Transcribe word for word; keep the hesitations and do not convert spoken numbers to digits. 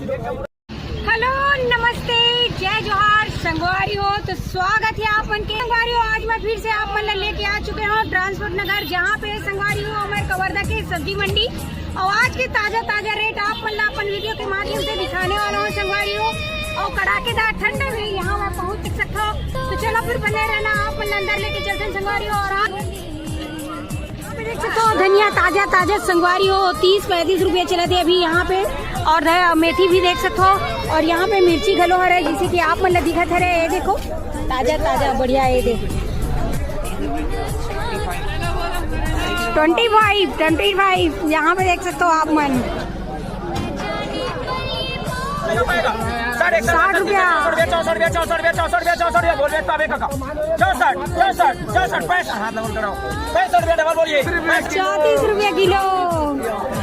Hello, नमस्ते, जय जोहार संगवारी हो। तो स्वागत है आप मन के संगवारी हो। आज मैं फिर से आप मन ला लेके आ चुके हूँ ट्रांसपोर्ट नगर, जहाँ पे संगवारी हो हमारे कवर्धा के सब्जी मंडी। और आज के ताजा ताजा रेट आप मन ला अपन वीडियो के माध्यम से दिखाने वाला हूँ संगवारी हो। और कड़ाकेदार ठंड में यहाँ मैं पहुँच सकता हूँ। तो चलो फिर बने रहना, आप मन ला अंदर लेके चलते हैं संगवारी हो। और आप यहाँ पे देख सकते हो धनिया ताजा ताजा संगवारी हो, तीस पैंतीस रुपया चलत हे अभी यहाँ पे। और ध-, मेथी भी देख सकते हो। और यहाँ पे मिर्ची घलो हरे, जैसे कि आप मन ला दिखत हरे, ये देखो ताजा ताजा बढ़िया, ये देखो ट्वेंटी फाइव, ट्वेंटी फाइव। यहाँ पे देख सकते हो आप मन। साठ रुपया। चौसठ रुपया, चौसठ रुपया, चौसठ रुपया, चौसठ रुपया, बोल रहे तो अबे काका। चौसठ, चौसठ, चौसठ, पैंसठ, हाथ लगाओ, पैंसठ रुपया डबल बोलिए। चौंतीस रुपया किलो।